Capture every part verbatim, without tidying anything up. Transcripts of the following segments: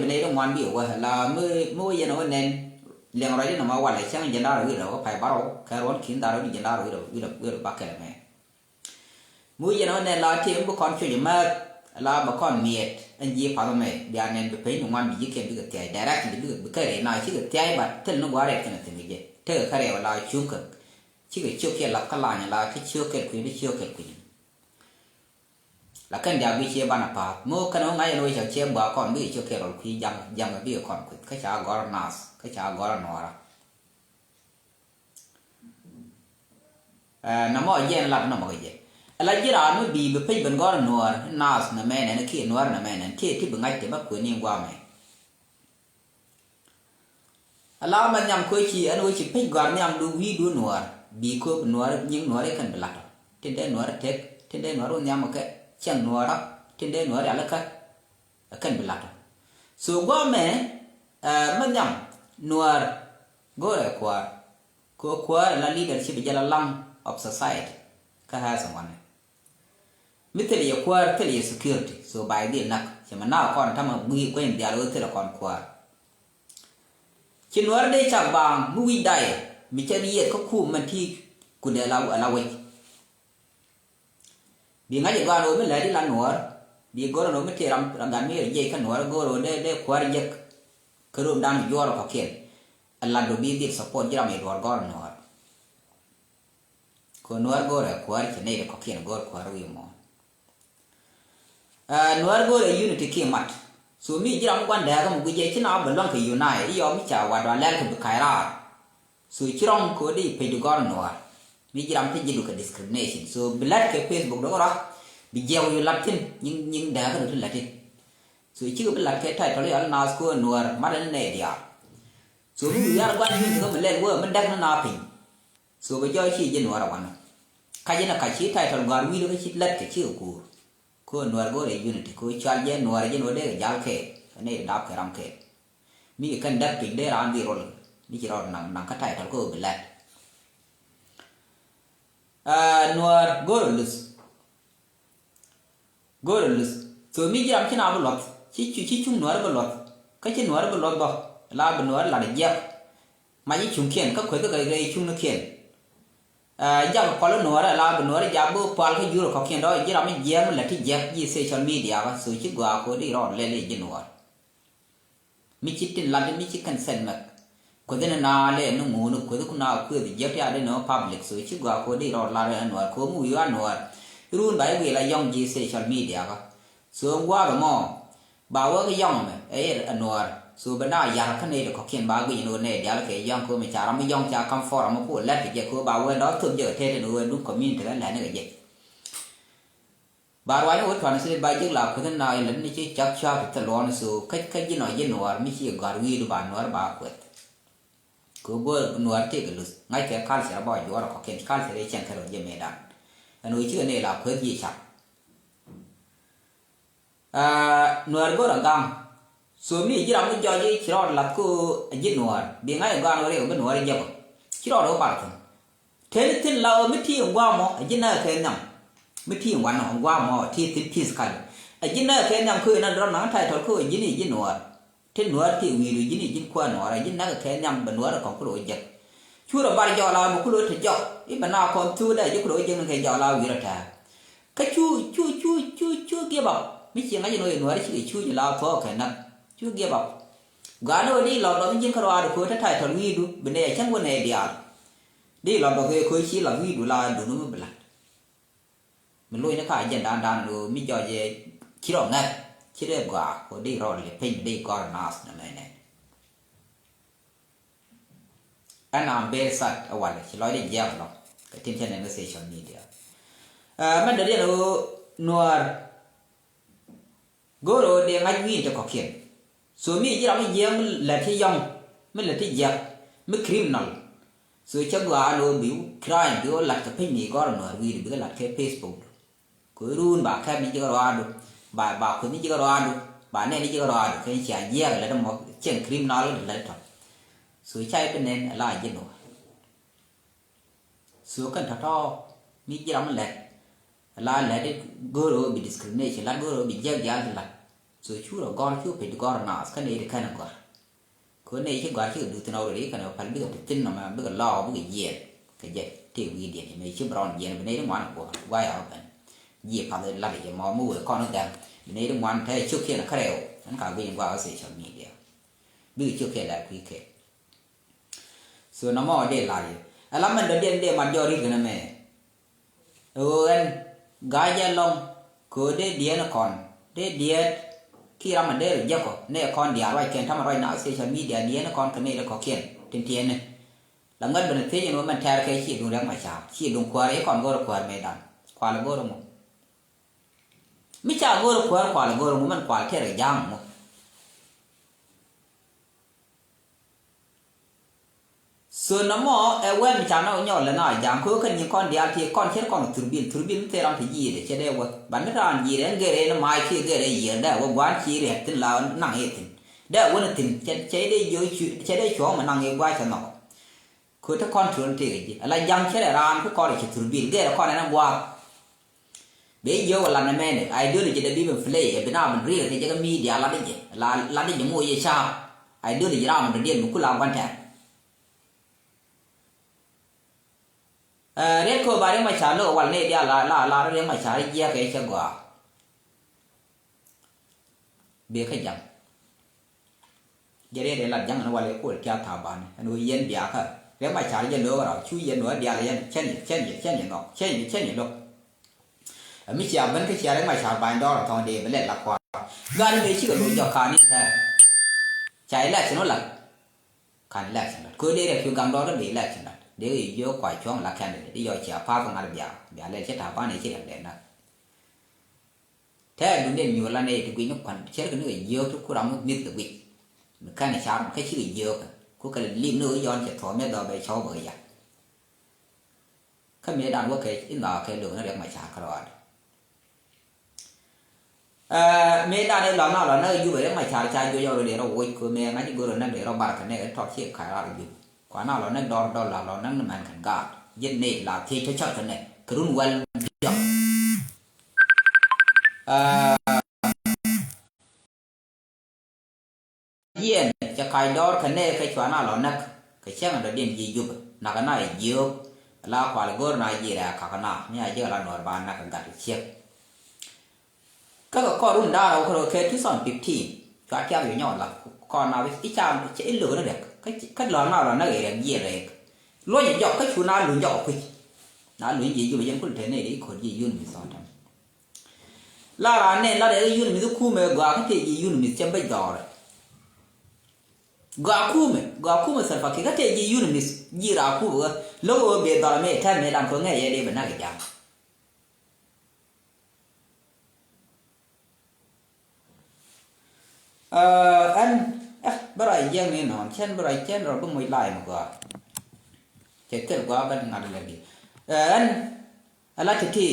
nɛy ti ŋuan bi wä la mi mi wä yɛn wä nɛn. Liɛŋ ruac inɔ ma walɛ cäŋ jiɛn da̱r wi̱i̱ rɛw wä pay barɔw kɛ ruɔn ki̱n da̱r wi̱i̱ jiɛn da̱r wi̱i̱ rɛw wi̱i̱ rɛw wi̱i̱ rɛw bakɛl mɛ. Mi wä yɛn wä nɛn la tëë mi bi kɔn cuc imäth la bɛ kɔn miɛt ɛn ji̱ path mɛ bia nɛn bi peny ni ŋuan bi ji̱ kɛn bikɛ thiac directly bikɛ bikɛ rɛy na cikɛ thiac ba thil ni gua̱a̱r rɛt kɛn a thi̱n kɛ jɛ tekɛ kä rɛw la cuŋ kɛ. Cikɛ ciök kiɛ lath kä lany la ti ciök kɛl kui̱ ti ciök kɛl kui̱. Lakin diaal bi cie banɛ pa̱a̱th mi wä kɛn wä ŋa̱c ɛn wä cɛ cie bua kɔn bikɛ ciök kɛl rɔl kui̱ jam jam bikɛ kɔn kui̱ kä ca gɔr nath kä ca gɔr nuɔra. Ɛ, nɔmɔ jiɛn lat nɔmɔ kɛ jɛ. Ɛ la ji̱ raan mi bi bi pec ben gɔr nuɔr nath nɛ mɛ nɛn kiɛ nuɔr nɛ mɛ nɛn ti ti bi ŋa̱c ti ba kueni guamɛ. Ala ma nhiam kö ci ɛn wä ci pec gɔ̱a̱r nhiam du wi̱i̱ du nuɔɔr bi kööp nuɔɔr nyiŋ nuɔɔr i̱ kɛn bi lat ɔ tin dee nuɔɔr tek tin dee nuɔɔr wä nhiam kɛ cɛŋ nuɔɔr ɔ tin dee nuɔɔr yal ikä. Ɛ kɛn bi lat ɔ. So guɔ mɛ ɛ ma nhiam nuɔɔr go̱o̱rɛ kuäär kö kuäär ala leadership jɛ la laŋ of society. Kä ɣa̱a̱th ŋuanɛ mi thil yɛ kuäär thil yɛ security so bay dhil nak cɛ mɛ nak kɔn tamɛ gui̱i̱ guɛny dhial wä thil kɔn kuäär. Ci nuɔr dee cak baaŋ mi wi̱c dayɛ mi cɛ yieth kä kum mɛn ti kudɛ la la wec. Bi ŋa̱c i̱ gɔaan ɣöö mi lɛɛt i̱ la nuɔr bi go̱r ɛn ɣöö mi tëë ram ram gat mi yɛ jiɛc kä nuɔr go̱r ɣöö dee dee kuäär jek. Kä rom dan juɔɔr kɔkiɛn. Ɛ lat do bi dhil support ji̱ ram i̱ duɔr gɔr nuɔr. Kɛ nuɔr go̱r ɛ kuäär ci nɛy di kɔkiɛn go̱r kuäär wi̱i̱ muɔ̱ɔ̱n. Ɛ nuɔr go̱r ɛ unity kiɛ mat. So mi ji̱ ram mi gua̱n dɛɛkä mi gui̱c jɛ ci na wä bɛ luaŋ kɛ unite i̱ yɔm mi ca wat dɔa lɛl kɛ bi ka̱c raar. So ci rɔŋ kɛ wä di pec di gɔr nuɔr. Mi ji̱ ram ti ji̱ du kɛ discrimination so bi lat kɛ Facebook dɔk rɔa. Bi jiɛw yu lat thin nyiŋ nyiŋ dɛɛkä du ti lat thin. So cikɛ bi lat kɛ title yɔl naath kɛ wä nuɔr mat ni nɛy diaal. So mi wi̱i̱ yar gua̱n unity kä mi lɛl wä mi dɛk ni na piny. So bɛ jɔɔc ci ji̱ nuɔɔr a wanɔ. Kac in a kac ci title gɔ̱a̱r wi̱i̱du kä ci lät kɛ ci kɛ kuur. Kɛ nuɔɔr go̱o̱r ɛ unity kɛ cual jɛ nuɔɔr jɛ nuɔɔr dee kɛ jal kɛɛl kɛ nɛy dap kɛ ram kɛɛl. Mi kɛ kɛn däk piny dee raan dhil rol mi ci rɔɔd naŋ naŋ kä title kɛ bi lät. Aa nuɔɔr go̱o̱r ɛ luth. Go̱o̱r ɛ luth. So mi ji̱ ram ci na bi luɔth ci cu ci cuŋ nuɔɔri bi luɔth. Kä ci nuɔɔri bi luɔth bä la bi nuɔɔri lat jiɛk. Mac i̱ cuŋkiɛn kä kueth kä gɛy cuŋnikiɛn. Aa jak kɔl i̱ nuɔɔri la bi nuɔɔri jak bi pual kä jur kɔkiɛn dɔɔc ji̱ ram mi jiɛk mi lät ti jiɛk ji̱ social media kä so ci gɔaa ko̱di rɔɔd lɛl i̱ ji̱ nuɔɔr. Mi ci tin lat mi ci kɛn sɛn mɛk. Kueth ni na lɛ ni ŋuuni kueth ku na kueth jiɛk ti ade ni public so ci gɔaa ko̱di rɔɔd lat i̱ nuɔɔr ko̱ mi wi̱i̱ wa nuɔɔr. Run ba i̱ wi̱i̱ la yɔŋ ji̱ social media kä. So ŋuath mɔ ba wä kä yɔŋ mɛ ɛ yɛ a nuɔɔr. So bɛ na yar kä nɛy ti kɔkiɛn ba guic ni wä nɛy dial kɛ yɔŋ ko mi ca ram mi yɔŋ ca kam forum ko lɛt kɛ jɛ ko ba wä dɔ thop jɛ kɛ tɛt ni wä dun community kɛ lɛt ni kɛ jɛ. Ba ruany wä tuan si ba jik la kuth na ilɛ ni ci cak cak ti luɔn so kä kä ji̱ nɔ ji̱ nuɔɔr mi ci gɔr wi̱i̱ du ba nuɔɔr ba kueth. Kɛ go̱o̱r nuɔɔr tëëk luth ŋa̱ckɛ culture bä juɔ̱ɔ̱r kɔ̱kiɛn culture i̱ cɛn kɛ rɔ jiɛ mëëdan. Ɛn ɣöö cikɛ nɛy la kueth ji̱ cap. Aa nuɔɔr go̱o̱r a gaŋ. So mi ji̱ ram mi jɔɔc i̱ ci rɔɔd lath kä ɣöö a ji̱ nuɔɔr bi ŋa̱c a gaŋ ɣöö riɛk bi nuɔɔr i̱ jɛpä. Ci rɔɔd ɣöö bar thi̱n. Teni thin la ɣöö mi ti in guam ɔ a ji̱ näk kɛ nhiam. Mi ti in guam ɔ ti thin peace kali. A ji̱ näk kɛ nhiam kä ɣöö na drɔm naŋ title kä ɣöö ji̱ ni ji̱ nuɔɔr. Ti nuäär ti wi̱i̱du ji̱n i̱ ji̱n kuäär nuɔɔrä ji̱n näk kɛ nhiam bɛ nuäär kɔŋ kulɛ wä jek. Cu rɔ bar jɔɔl a mi kulɛ wä te jɔk i̱ bɛ na kɔn thuk dee ji̱ kulɛ wä jek ni kɛ jɔɔl a wi̱i̱ rɔ tɛ̈ɛ̈k. Kä cu cu cu cu cu give up mi ci ŋa̱c in wä i̱ nuäär cikɛ cu ji̱ la thuɔɔk kɛ näk. Cu give up. Gɔaa ni wä di lɔt lɔt mi ji̱n kä rɔaadu ko̱ te title wi̱i̱du bi nɛy a cäŋ wä nɛy diaal. Di lɔt lɔt kɛ ko̱ ci lɔt wi̱i̱du la duni mi bi la̱t. Mi lo̱cni ka agenda dan dan lo mi jɔc ɛ ci rɔ ŋɛk ci rɛ gɔaa ko di rɔ lɛ piny mi di gɔr nath nɛ mɛ nɛ. Ɛn am very sad ɛ walɛ ci lɔcdɛ jiɛk lɔ kɛ tin cɛ nɛn kä social media. Ɛ mɛn dɛ diɛn ɣöö nuäär. Go̱o̱r ɣöö dee ŋa̱c wi̱i̱n ti kɔ̱kiɛn. So mi ji̱ ram mi jiɛɛk mi lät ti yɔ̱ŋ mi lät ti jiɛk mi criminal. So cä gɔaa ɛn ɣöö bi crime bi wä la̱t kɛ piny ni gɔ̱r nuäär wi̱i̱du bikɛ la̱t kɛ Facebook. Kɛ ɣöö ruun ba kɛp ni ji̱ kɛ rɔaadu ba ba kueth ni ji̱ kɛ rɔaadu ba nɛn ni ji̱ kɛ rɔaadu kɛ cia jiɛɛk lät ɛmɔ cieŋ criminal lät tɔ̱. So ca i̱ bi nɛn ala ji̱ nuäär. So kɛn tɔ̱tɔ̱ mi ji̱ ram mi lɛt la lɛt i̱ go̱o̱r ɣöö bi discrimination la go̱o̱r ɣöö bi jiäk diaal ti la. So cu rɔ gɔ̱r, cu pec gɔ̱r naath, kä nɛy ti kɛn gɔ̱r. Kɛ ɣöö nɛy ci gɔ̱a̱r cikɛ duth thin already, kɛn ɛ päl bikɛ duth thin nɔmɛ, bikɛ lɔɔk, bikɛ jiɛɛn kɛ jɛ tëë wi̱i̱diɛn. Mëë ci bɛ rɔɔn jiɛɛn bi nɛy ti ŋuan guɔ̱ɔ̱r gua̱a̱c a ben. Ji̱ path lat jɛ mɔ mi wëë kɔn gɛm bi nɛy ti ŋuan te cio̱kiɛn kä rɛw. Ɛn ka guic in gua̱a̱k kä social media. Bikɛ cio̱kiɛn lat kui̱ kɛ. So nɔmɔ dee lar yɛ. Ɛ la mɛn dɔ̱diɛn dee mat jɔɔk ri̱t kɛn ɛmɛ. Ɛ ɣöö ɛn ga̱a̱c ɛlɔ̱ŋ kɛ ɣöö dee diɛɛn kɔn, dee diɛɛt kiɛ ram ɛ dee rɔ jiäk ɔ nɛ kɔn diaal ruac kɛn tamɛ ruac na social media diɛɛn kɔn kɛ nɛy ti kɔ̱kiɛn tin tiɛɛni. La ŋäth ben ɛ thiec ɛn ɣöö mɛn tɛ̈r kɛ ciɛ duŋ Riɛk Macar, ciɛ duŋ kuäär, i̱ kɔn go̱o̱rɛ kuäär mëëdan. Kual ɛ go̱o̱rɛ ŋu? Mi ca go̱o̱rɛ kuäär kual ɛ go̱o̱rɛ ŋu, mɛn kual tɛr kɛ ja̱a̱ŋ ŋu? So nɔmɔ ɛ wɛn mi ca nɔ nyɔk lɛ na ja̱a̱ŋ, kɛ ɣöö kɛn nyin kɔn diaal ti kɔn cär kɔn thurbil, thurbil mi thil ram ti ji̱i̱dɛ cɛ dee wä. Ban mi raan ji̱i̱dɛ ɛn gɛrɛ ni mac kiɛ gɛrɛ yiëër dee wä gua̱a̱n ci riɛk thin la naŋ i̱ thin. Dee wä ni thin cɛ, cɛ dee jiök cu, cɛ dee cuɔ̱ɔ̱ŋ mi naŋ i̱ gua̱a̱c cɛ nhɔk. Kɛ ɣöö te kɔn tuɔ̱n tëëk ji̱ ala ja̱ŋ cärɛ raan ku kɔn rɛ ci thurbil gɛrɛ kɔn ɛn ɛ gua̱a̱k. Bɛ jiök wä lat nɛmɛ ni ideology dee bi ben play ɛ bi na ben riɛk kɛ jɛ kä media lat jɛ, la lat jɛ moc jɛ ca̱a̱p. Ideology ram dɔ̱diɛn mi kula gua̱n tɛ̈r. Ɛ riɛt kɛ ɣöö ba Riɛk Macar lo̱k ɛ wal nɛy diaal la la la Riɛk Macar jiɛk kɛ cɛ gɔaa. Bee kä ja̱ŋ. Jɛ riɛt ɛ lat ja̱ŋ ni wal ɛ kuɔl tiath tha̱a̱ŋ bani ɛn ɣöö yɛn biakä Riɛk Macar jɛ lo̱k ɛ raw cu yɛn ɣöö diaal yɛn cɛn yɛ cɛn yɛ cɛn yɛ nhɔk cɛn yɛ cɛn yɛ lo̱k. Ɛ mi cia ben kä cia Riɛk Macar bany dɔɔr ɛ thɔ̱ŋ dee bi lɛl la kua̱r. Gat ni mëë cikɛ lo̱c jɔk ka̱n in tɛ̈r. Ca election wä lat. Ka̱n election lat. Kö dee riɛk cu gaŋ dɔɔr kä dee election lat. Dee kɛ jiök kua cuɔ̱ŋ la candidate. Dee yɔ cia pa̱a̱th kä ŋa̱t bia. Bia lɛl ci ta̱a̱ banɛ ci riɛk dee nak. Tɛɛr duŋdiɛn nyuur la nɛy ti guic ni kuan. Cär kɛ ni kɛ jiök ti ku ram mi mi̱th kɛ guic. Mi kɛn car kä cikɛ jiök. Ku kɛ lɛ lim ni ɣöö yɔn cɛ thuɔ̱ɔ̱m mi dhɔɔp bɛ cɔw bä kɛ yat. Kä mëëdan wä kɛ in dhɔakä kɛ lo̱k ni Riɛk Macar kärɔaad. Ɛ mëëdan in lɔn na lɔn näk Jubɛ Riɛk Macar ca juɔc ɔl dee rɔ woc kɛ mëë ŋa̱c i̱ go̱r ɔ näk dee rɔ bar kɛ nɛk in tɔt ci ka̱c rar Jubɛ. Kua na lɔn näk dɔr dɔl la lɔn näk ni mɛn kɛn gaat ji̱n ni la thiec tɔ cɔt kɛ nɛk kɛ run wɛl diɔk. Ɛ Jiɛn cɛ kac dɔɔr kɛ nɛɛkɛ cua na lɔ näk kɛ cäŋ dɔ̱diɛn ji̱ Jubɛ nakä na jiök. La kual go̱r na ji̱ rɛɛ kakä na mi a jiäk la nuɔr ba näk kɛ gat ciek. Kä kɛ kɔr run da̱a̱r rɛw kärɔ̱ kɛ two thousand fifteen cua tiak yɔ nyɔk la kɔr na bi i̱ ca i̱ lök ni rɛk kä lɔ̱r na lɔ näk i̱ rɛk jiɛn rɛk. Luɔ̱c jɔk kä cu na luny jɔk kui̱c. Na luny ji̱ Jubɛ jɛn kul te nɛy di i̱ ko̱r ji̱ yun mi thɔɔt tɛm. La raan nɛn la rɛl yun mi dhi kumɛ gɔaa kä tëë ji̱ yun mi cɛ bäc dhɔrɛ. Gɔaa kumɛ gɔaa kumɛ Salva Kiir kä tëë ji̱ yun mi ji̱ raa kumɛ ɣä lo̱k ɣä bee dhɔrɛ mɛ tɛn mɛ dan kɔ ŋɛ yɛ dee bɛ nak jam. Ɛn bä rɔ jiɛk ni nɔn cɛn bä rɔ cɛn rɔ bä moc lai mi gɔaa. Cɛ thil gɔaa bä ŋa̱t lɛ di ɛn. Ala ti ti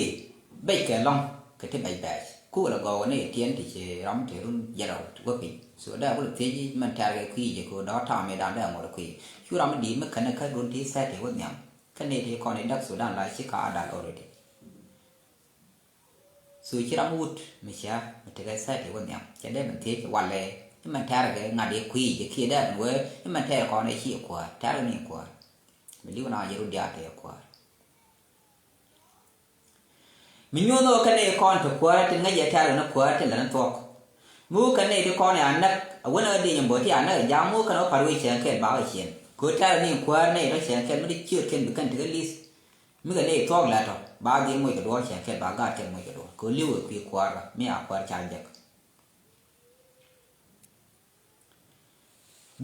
bec kɛ lɔŋ kɛ ti bec bɛc kukɛ lɛ gɔw ni tiɛn ti ci ram ti run jɛrɛ wä piny. So dee kulɛ thiec mɛn tɛr kɛ kui̱ jɛ ko dɔ̱ tam mi dan dee ŋuɔt kui̱ cu ram di mi kɛn kä run ti thirty wä nhiam. Kä ni ti kɔn i dak Sudan la ci ka adal already. So ci ram wut mi cia mi tekɛ thirty wä nhiam cɛ dee mɛn thiec walɛ. Mɛn tɛr kɛ ŋa̱t i kui̱ jɛ kiɛ dee mɛn wee mɛn tɛr kɔn i ci kuäär tɛr ni kuäär. Mi liw na jɛ run diaal ti kuäär. Mi nyuɔ̱n ɣöö kɛn i̱ kɔn ti kuäärä tin ŋäc yɛ tɛ̈r ɣän kuäärä tin lät ni thuɔ̱k. Mi wä kɛn i̱ ti kɔn i̱ a näk a wän ɣä dieny in bo̱o̱t ti a näk i̱ ja̱a̱m mi wä kɛn ɣä pa̱r wi̱i̱ cɛɛŋ kɛl ba ɣä ciɛn kɛ ɣöö tɛ̈r ɣän i̱ kuäärä nɛy tɔ̱ cɛɛŋ kɛl mi ti ciöt kɛn bi kɛn ti kä li̱th. Mi kɛn i̱ thuɔ̱k lät tɔ̱ ba dhil moc kɛ duɔ̱ɔ̱r cɛɛŋ kɛl ba gaat kɛl moc kɛ duɔ̱ɔ̱r kɛ ɣöö li̱w ɛ kui̱ kuäärä mi a kuäär ca jek.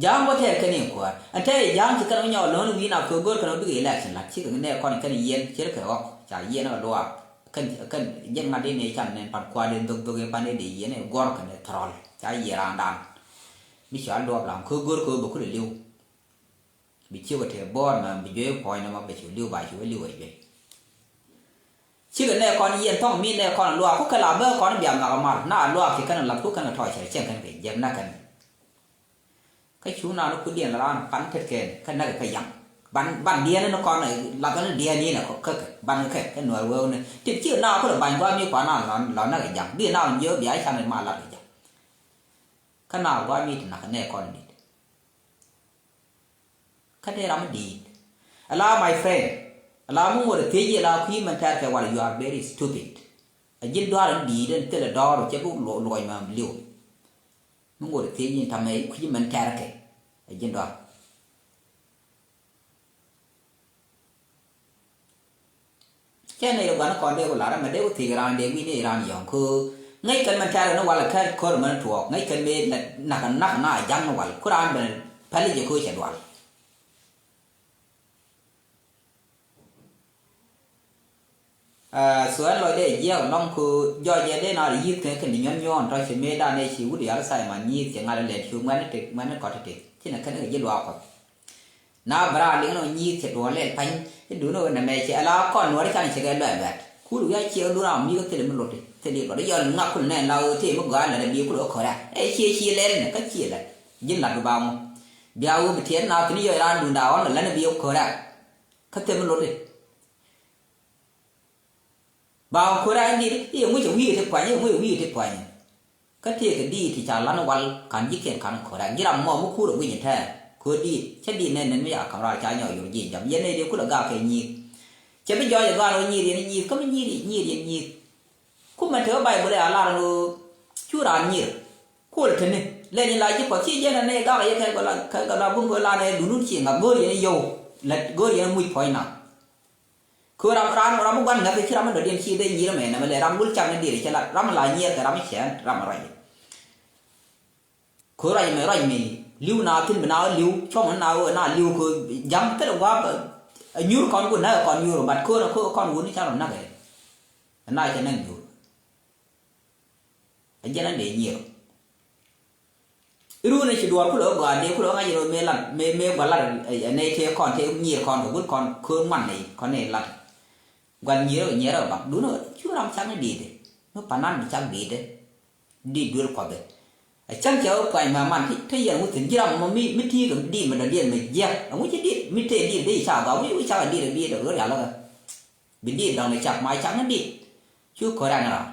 Ja̱a̱ŋ bä tɛɛr kɛn in kuäär ɛn tɛɛr ja̱a̱ŋ ci kɛn wä nyɔk lɔ̱ŋ wi̱i̱ na kɛ go̱r kɛn wä bikɛ election la̱t cikɛ nɛ kɔn kɛn yiɛn cir kɛ ɣɔk ca yiɛn ɛ luaak. Kɛn kɛn jɛn ŋa̱t in ɛ can nɛn pan kua̱r in dhok dhok in pan in dee yiɛn ɛ guɔ̱r kɛn ɛ thɔrɔl ca yiɛn raandan. Mi cɔal duɔp lam kɛ go̱r kɛ bɛ kulɛ li̱w. Bi ciök ɛ tëë buɔɔr mɛ bi juey puɔ̱ny nɔmɔ bɛ cu li̱w ba cu wä li̱w ɛ juey. Cikɛ nɛ kɔn yiɛn thɔŋ mi nɛ kɔn luaak ku kɛ la bä kɔn bia nhɔk amal na luaak ci kɛn lath ku kɛn kɛ tɔɔc cɛ cɛn kɛn kɛ jiɛk na kɛn. Kä cu na ni ku diɛn la raan pan tet kɛn kä näk kɛ yaŋ. Ban ban diɛn ni kɔn lath ni diɛn ni nɛ kɛ kɛ ban kɛ kɛ nuɛr wee ni ti ci na ku lɛ bany gua mi kua na lɔ lɔ näk kɛ jaŋ bi na jiök bia can ma lath kɛ jaŋ. Kä na gua mi ti nak nɛ kɔn dit. Kä dee ram mi dit. Ala my friend. Ala mi ŋuɔt thiec ala kui̱ mɛn tɛr kɛ wal, you are very stupid. A ji̱n dɔar in dit in thilɛ dɔr cɛ bi luɔc ma liw. Mi ŋuɔt thiec in tamɛ kui̱ mɛn tɛr kɛ. A ji̱n dɔar. Cɛ nɛy rɛ gua̱n kɔn dee ku lar ɛmɛ dee ku thiec raan dee wi̱i̱ ni raan yɔ̱ŋ kä ŋäc kɛn mɛn tɛ̈r ni wal kɛn kör mɛn tuɔɔk ŋäc kɛn mëë nak nak na ja̱ŋ ni wal ku raan ben päl jɛ kä cɛ dual. Ɛ, so ɛn lɔcdɛ jiɛk lɔŋ kä jɔcɛ dee na ri yi̱th kɛn kɛn di nyuɔ̱n nyuɔ̱ɔ̱n tɔ̱ ci mëëdan ɛ ci wut yal Simon nyi̱i̱th cɛ ŋa̱l lɛ cu ŋuɛ̈ni tëk ŋuɛ̈ni kɔt tëk ci nɛ kɛn kɛ ji̱ luaak Kuɔth. Na bɛ raan liŋ ni ɣöö nyi̱i̱th cɛ duɔ̱ɔ̱r lɛl pa̱ny i̱ duundɛ ɣöö nɛmɛ cɛ ala kɔn nuɔ̱ɔ̱ri canɛ cɛ kɛ luɛl bɛ̈t. Kul wi̱i̱ a ciɛ ɣä duun ram mi ɣä thilɛ mi luɔt i̱ thilɛ luɔt i̱ yɔl ŋak kul nɛn la ɣöö tëë mi gɔaa lät ɛ biɛ kul ɣä ko̱rɛ. Ɛ ciɛ ciɛ lɛl nɛ kä ciɛ lät ji̱n lat bi ba ŋu. Bia ɣöö bi tiɛt na thi̱n yɔc raan duun da̱a̱ ɣɔn kɛ lät ɛ biɛ ko̱rɛ. Kä thilɛ mi luɔt i̱ ba ɣä ko̱rɛ ɛn di̱t i̱ ŋuc ɛ wi̱i̱ ti puany i̱ ŋuc ɛ wi̱i̱ ti puany. Kä tëëkɛ diit ti ca lan wal ka̱n ji̱ kiɛn ka̱n ko̱rɛ ji̱ ram mɔ mi kuur ɛ wi̱ny tɛɛ ko̱r diit cä diit nɛn nɛn mi ca ka̱m raar ca nyɔk yur ji̱ jam yɛn nɛy dee kulɛ gak kɛ nyi̱i̱k. Cɛ bi jɔɔc ɛ gɔaa ni wä nyi̱i̱r yɛn nyi̱i̱k kä mi nyi̱i̱r yɛn nyi̱i̱k. Kumɛ te wä Bayböl ɛ a lar ni wä cu raan nyi̱i̱r kuɔl teni lɛn in la ji̱ kuɔth ci jɛn ɛ nɛy gak ɛ yɛ kɛ gɔla kɛ gɔla bun kɛ la nɛy dunun ci ŋa go̱o̱r yɛn yɔw lɛ go̱o̱r yɛn muc puɔ̱ny na. Kɛ ram ram ram mi gua̱n ŋäth ci ram mi dɔ̱diɛn ci dee nyi̱i̱r ɛmɛ nɛmɛ lɛ ram wul cak ni diɛɛr cɛ la ram la nyiɛɛr kɛ ram mi cɛɛn ram mi ruac. Kɛ ruac ɛmɛ ruac mi li̱w na thi̱n bi na li̱w cuɔm na ɣöö na li̱w kɛ ja̱ŋ thilɛ gua̱a̱p. Nyuur kɔn ku näk kɔn nyuur bat kɛ ɣöö kɔn wuni ca rɔ näk ɛ na cɛ näk nyuur. A jɛn a dee nyier. Irun a ci duɔɔr kulɛ ɣä gɔaa dee kulɛ ɣä ŋa̱c rɔ mëë lat mëë mëë gua̱l lat. Ɛ nɛy tëë kɔn tëë nyier kɔn kɛ wut kɔn köör ŋuan nɛy kɔn nɛy lat. Gua̱l nyier ɣä nyier ɣä bak duun ɣä cu ram cak ni di̱i̱t. Mi panan bi cak di̱i̱t. Di̱i̱t duel kuɔth ɛ. A cäŋ cɛ ɣä pua̱ny mɛ man ti te yɛn wuthin ji̱ ram mɔ mi mi ti̱i̱ kɛ di̱i̱t mɛ dɔ̱diɛn mɛ jiäk ɛŋu ci di̱i̱t mi tëë di̱i̱t dee ca gɔaa wi̱i̱ wi̱i̱ cak a di̱i̱t a bi̱i̱ dɔ̱k ɣöö rial ɣä. Bi diit dɔŋ ni cak ma cak ni diit. Cu ko̱r ɛn ram.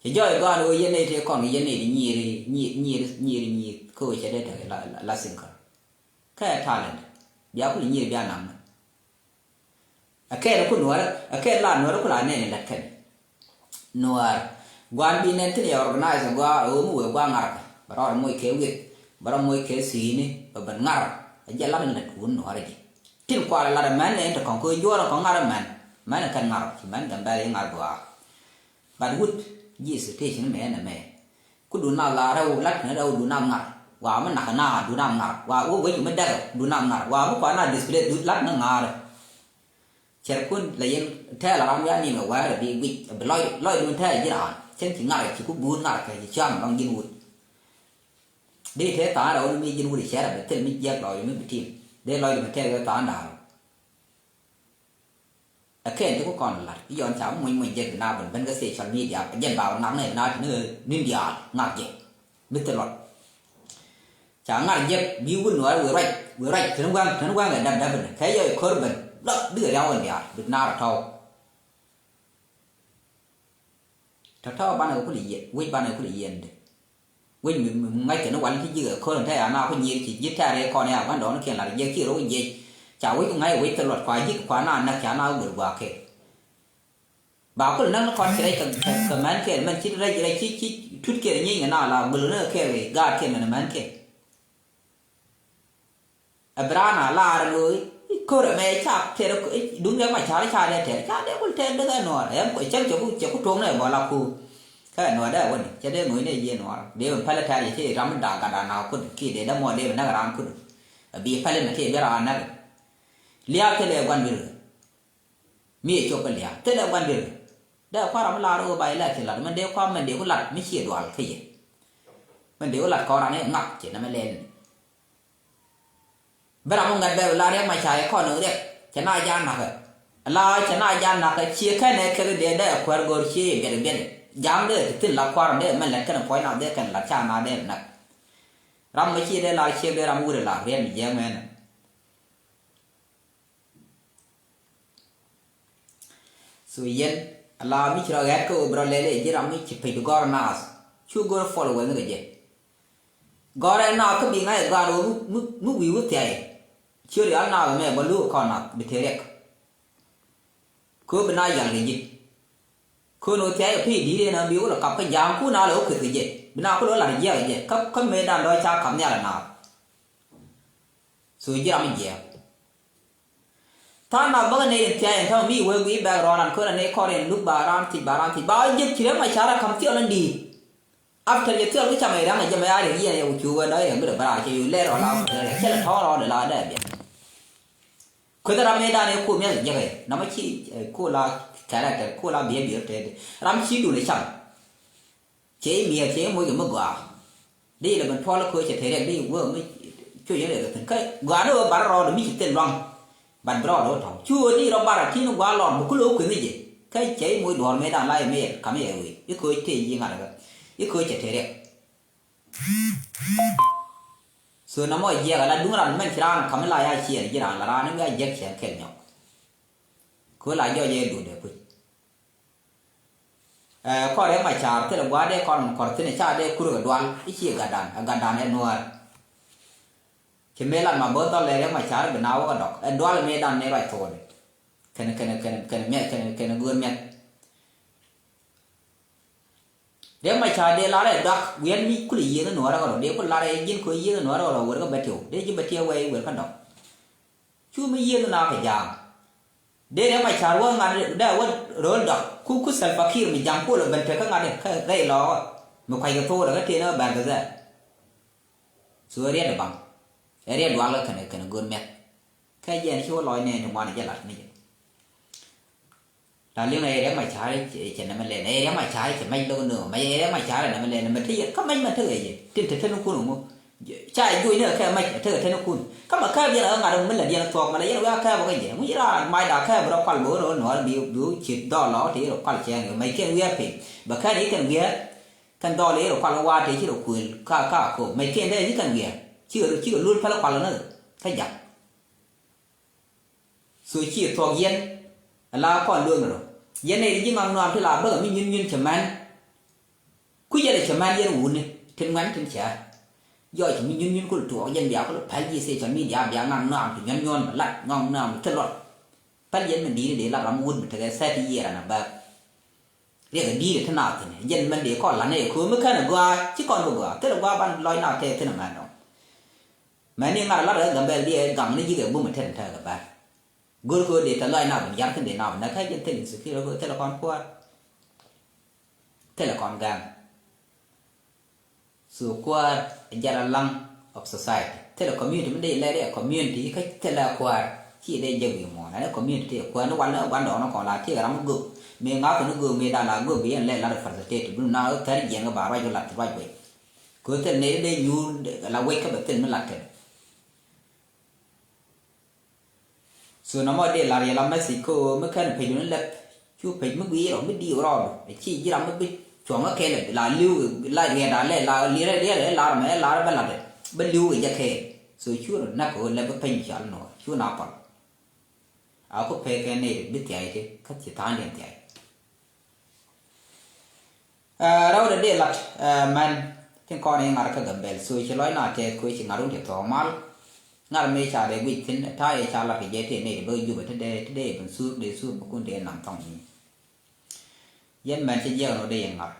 Cɛ jɔɔc gɔaa ni ɣöö yɛn nɛy tëë kɔn kɛ yɛn nɛy ti nyiir nyiir nyiir nyiir kä ɣöö cɛ dee tekɛ la la la sinkär. Kä ɛ talent bia kul nyiir bia naŋ ni. Ɛ kɛɛl ku nuɔ̱ɔ̱rä ɛ kɛɛl la nuɔ̱ɔ̱rä ku la nɛn in lät kɛn. Nuäär gua̱a̱n bi nɛn thi̱n yɛ organize gua̱a̱ ɣöö mi wëë gua̱a̱ ŋa̱rkä bɛ rɔɔdɛ moc kɛ wi̱eth bɛ rɔ moc kɛ thi̱i̱ni bɛ ben ŋa̱r. Ɛ jɛ lat in lät wun nuäärä ji̱ tin kualɛ lat ɛmɛn in te kɔŋ kɛ juɔ̱ɔ̱r in kɔŋ ŋa̱r ɛmɛn. Mɛn in kɛn ŋa̱r ci mɛn gɛm bɛl i̱ ŋa̱r gua̱a̱. But wut ji̱ situation mɛ ɛn ɛmɛ ku dun na lar rɛw lat ni rɛw dun na ŋa̱r. Wa mi nak na dun na ŋa̱r wa wä wec mi dɛk dun na ŋa̱r wa mi kuan na display dun lat ni ŋa̱r. Cɛrkun la yɛn tɛɛl ram ya nin kɛ wɛɛr bi guic bi lɔc lɔcdun tɛɛl ji̱ raan cɛn ci ŋa̱r ci ku buut ŋa̱r kɛ ci cam lɔŋ ji̱n wut. Dee tɛɛ tha̱a̱ŋ rɛw ni mi ji̱n wut cɛr bi thil mi jiɛk lɔcdu mi bi tim dee lɔcdu mi tɛɛl wee tha̱a̱ŋ da̱a̱r. Ɛ kɛn ti ku kɔn lat i̱ yɔn ca mi muny muny jek bi na ben ben kä social media jɛn ba ŋak ni na ti ni nin diaal ŋak jek bi thil lɔt. Ca ŋa̱r jek bi wun nuɔɔr wi̱i̱ ruac wi̱i̱ ruac teni waŋ teni waŋ ɛ dap dap ni kɛ yɛ ko̱r ben lɔt bikɛ riaw in diaal bi naar tɔw. Tɔ̱tɔ̱ banɛ kɛ kulɛ yiɛn wec banɛ kɛ kulɛ yiɛn di. Wec mi mi ŋa̱c kɛ ni wal ti ji̱ kɛ ko̱r in te ya na ku nyiir ci ji̱ tɛ̈r yɛ kɔn ya gua̱n dɔɔn kiɛn lat jiɛk ci rok jiɛc. Ca wec ku ŋa̱c wec kɛ luɔt kua ji̱ kua na näk ca na wek gua̱a̱k kɛ. Ba kul näk ni kɔn ci rɛc kɛ kɛ mɛn kɛɛl mɛn ci rɛc rɛc ci ci tut kɛɛl nyieny kɛ na la gul ni kɛɛl gaat kɛɛl mɛn mɛn kɛɛl. Ɛ bi raan a lar looi i̱ ko̱r ɛmɛ ca tɛr duŋ dee ma car ca dee tɛr ca dee kul tɛr dee kɛ nuɔɔr ɛn cäŋ cɛ ku cɛ ku tuɔŋ ni ɛ bɔl a ku. Kä ɛ nuɔɔr dee wä ni cɛ dee ŋo̱c ni ɛ yiëë nuɔɔr dee wä pälɛ tɛr yɛ ci ram mi daak gat a na kut ki dee dee mɔ dee bi näk raan kut. Ɛ bi pälɛ mɛ ti bi raan näk. Liaak thilɛ gua̱n dui̱r. Mi ɛ cop kä lia̱a̱ thilɛ gua̱n dui̱r. Dee kua̱r ram mi la̱r ɣöö ba ilɛk ci lat mɛn dee kua̱r mɛn dee ku lat mi ciɛ dual kä yɛ. Mɛn dee ku lat kɔn ran i̱ ŋak ci nɛmɛ lɛl ni. Bi ram mi ŋa̱t bɛ bi la riɛk ma ca yɛ kɔn riɛk cɛ na ja̱a̱n nakä. La cɛ na ja̱a̱n nakä ciɛ kɛn ɛ kɛk dee dee kuäär go̱r ciɛ yɛ biɛt biɛt. Ja̱a̱n dee ti thin la kua̱r dee mɛn lɛt kɛn puɔ̱ny na dee kɛn lat ca na dee nak. Ram mi ciɛ dee lar ciek dee ram wurɛ lar riɛk mi jiɛk mɛn. So yɛn a la mi ci rɔ ɣɛt kä ɣöö bi rɔ lɛl i̱ ji̱ ram mi ci pec bi gɔr naath cu go̱r followers ni kɛ jɛ. Gɔrɛ na kä bi ŋa̱c ɛ gɔaa rɔ mi, mi, mi wi̱i̱ wä thia̱a̱c. Ciöt yal na bɛ mɛ bä luk kɔn na bi te riɛk. Kö bi na yal kɛ ji̱. Kö ni wä thia̱a̱c ɛ pi̱i̱ di̱i̱t ɛn a bi wä lɛ kap kä ja̱a̱ŋ kun a lɛ wä kueth kɛ jɛ. Bi na ku lɔ lat jiɛk ɛ jɛ. Kä, kä mëë dan dɔ̱ ca kap nhial ɛ na. So ji̱ ram jiɛk. Tha̱a̱ŋ na bäkɛ nɛy in thia̱a̱c in täämɛ mi wee guiy bɛ̈k rɔɔdan köönɛ nɛy kɔr in luk ba raan thiec ba raan thiec ba wä jiäk ci Riɛk Macar a ka̱m thiɔl in di̱i̱t. After jɛ thiɔl kä camɛ ira̱ŋ a jɛ mɛ a riɛk yiɛn yɛ wä cu wee dɔ̱ riɛk mi dee bä raar cɛ yo̱o̱ lɛr rɔɔd la wä tɛɛrɛ cɛ lɛ tɔ̱ɔ̱r rɔɔd la dee biɛt. Kueth ram mëë dan ɛ ko miath jiäk ɛ namä ci ko la character ko la behavior tɛɛt ram ci dun ɛ cam. Cɛ i̱ miɛɛr cɛ i̱ moc kɛ mi gɔaa. Dee ilɛ ben tuɔl kä cɛ te riɛk dee i̱ wee mi cuc in riɛk kɛ thi̱n kä gɔaa ni wee bat rɔɔdɛ mi ci thil luaŋ. Bat bi rɔɔdɛ wä tɔ̱ cu wee dee rɔ bar a ti̱n gua̱a̱ lɔr mi kulɛ wä kueth ni jɛ. Kä cɛ i̱ moc duɔ̱ɔ̱r mëë dan la i̱ mëë yɛt kam i̱ yɛ wee i̱ kööc tëë yi̱ ŋa̱t kä i̱ kööc cɛ te riɛk. So na mɔ jiɛk ala duŋ ran mɛn ci raan kam i̱ la ya ciɛɛr ji̱ raan la raan i̱ wee a jiɛk ciɛɛr kɛl nyɔk. Kööl a jɔɔc ɛ duundɛ puc. Ɛ kɔr Riɛk Macar thilɛ gua̱a̱r dee kɔn kɔr thi̱n ɛ ca dee kur kɛ dual i̱ ci ɛ gatdan ɛ gatdan ɛ nuäär. Ci mëë lat ma bo̱o̱th dhɔl ɛ Riɛk Macar bi na wä kɛ dɔk ɛ dual mëë dan ni ruac tho̱o̱ni. Kɛn kɛn kɛn kɛn miɛth kɛn kɛn göör miɛth. Riɛk Macar dee lar ɛ duak wiɛn mi kulɛ yiëëth nuäärä kɛ rɔ dee kulɛ lar ɛ ji̱n kɛ yiëëth nuäärä kɛ rɔ wer kä bɛ tiw dee ji̱ bɛ tiw wɛy wer kä dɔk. Cu mi yiëëth na kɛ jaam. Dee Riɛk Macar wä ŋa̱t dee wä ro̱o̱l dɔk ku ku Salva Kiir mi ja̱ŋ kuɔl ɛ ben tekä ŋa̱t kä rɛy lɔɔkä mi kuackɛ tho̱o̱dɛ kä tëë ni ɣä bɛ̈r kɛ dhɛɛr. So ɛ riɛt ɛ baŋ ɛ riɛt dual kä kɛnɛ kɛnɛ go̱o̱r miɛth. Kä jɛn ci wä lɔc nɛɛn ti ŋuan ɛ jɛ lat ni jɛ. La liŋ ɛ Riɛk Macar cɛ nɛmɛ lɛn ɛ Riɛk Macar cɛ mɛc lo̱k nööŋ mɛc ɛ Riɛk Macar ɛ nɛmɛ lɛn mɛ te yɛ kä mɛc mɛ te ɣɛ yɛ tin te te ni kun ŋu. Ca juɔcni kɛ kɛ mac tekɛ teni kun. Kä mɛ kääp yɛn ɛ ŋa̱t mi lät yɛn thuɔ̱k mɛ lɛ yɛn wiaa kääp kä jɛ ŋuc raan macda kääp rɔ kual bi wä rɔ nuɔɔr bi bi wä ciet dhɔl lɔ ti rɔ kual cɛɛŋ mɛc kɛn wiaa piny bɛ kɛn i̱ kɛn wiaa. Kɛn dhɔl i̱ rɔ kual waat ti ci rɔ kuël ka ka ko mɛc kɛn dee i̱ kɛn wiaa. Cikɛ cikɛ lul päl kual ni kä jak. So ci thuɔk yɛn ala kɔn lueŋ rɔ yɛn nɛy ti ji̱ ŋɔak nuaam ti la bäkɛ mi nyuny nyuny cɛ mɛn. Ku yɛn cɛ mɛn yɛn wuni tin ŋuɛn tin cɛ jɔɔc mi nyuny nyuny kul tuɔɔk yɛn bia kul päl ji̱ social media bia ŋɔak nuaam ti nyuɔn nyuɔn bɛ lat ŋɔak nuaam ti luɔt. Päl yɛn mi di̱i̱t dee lat ram wut mi tekɛ thirty year and above. Riɛk ɛ di̱i̱t ɛ ti naath thi̱n ɛ jɛn mɛn dee kɔn la̱t nɛ ɛ köö mi kɛn ɛ gɔaa ci kɔn bi gɔaa thilɛ gɔaa ban lɔc naath tɛth thi̱n ɛmɛn ɔ. Mɛn ni ŋa̱r ɛ lat ɛ Gambɛl diɛ gaŋ ni ji̱ kɛ bum ɛ tɛn tɛk ɛ bär. Go̱r köö dee tɛ lɔc naath bi jar thi̱n dee naath bi näk kä jɛn thil insecure köö thilɛ kɔn kuäär. Thilɛ kɔn gaŋ. So kuäär ɛ jɛn a laŋ of society. Thilɛ community mi dee lɛ dee community kä thilɛ kuäär. Ci dee jɛ wi̱i̱ muɔ̱ɔ̱n ɛn community ti kuäär ni wal ni gua̱ndɔɔŋ ni kɔn la tiek ram mi göök. Mi ŋa̱th ni göök mi da̱a̱ la göök bi yɛn lɛ lat facilitate bi na thɛr jiɛn kɛ ba ruac kɛ lat ruac wec. Kɛ thil ni dee nyuur la wec kä bɛ thil mi lat kɛn. So nɔmɔ dee lar yɛ la message kä ɣöö mi kɛn pec wun lɛp cu pec mi gui̱i̱r ɔ mi di̱i̱ rɔɔdu ɛ ci ji̱ ram mi bi cuɔ̱ŋ kä kɛl la li̱w la riɛt a lɛ la li̱rɛ riɛt ɛ lar mɛ ɛ lar bä lat ɛ bä li̱w kɛ jɛ kɛɛl. So cu rɔ nak kɛ ɣöö lɛp bä peny mi cal nɔɔr cu na pal. A ku pek kɛ nɛy bi thia̱a̱c ti kä ci tha̱a̱ŋdiɛn thia̱a̱c. Ɛ rɛwdɛ dee lat ɛ mɛn tin kɔn i̱ ŋa̱r kä Gambɛl so ci lɔc na tɛth kɛ ci ŋa̱r wun ti thɔɔk mal. Ŋa̱r mëë ca dee guic thi̱n ta̱a̱ yɛ ca lat kɛ jɛ tëë nɛy ti bä Jubɛ ti dee ti dee ben sur dee sur bä kun dee nam thɔŋ ni. Yɛn mɛn ci jiɛk ɛn ɣöö dee yɛn ŋa̱r.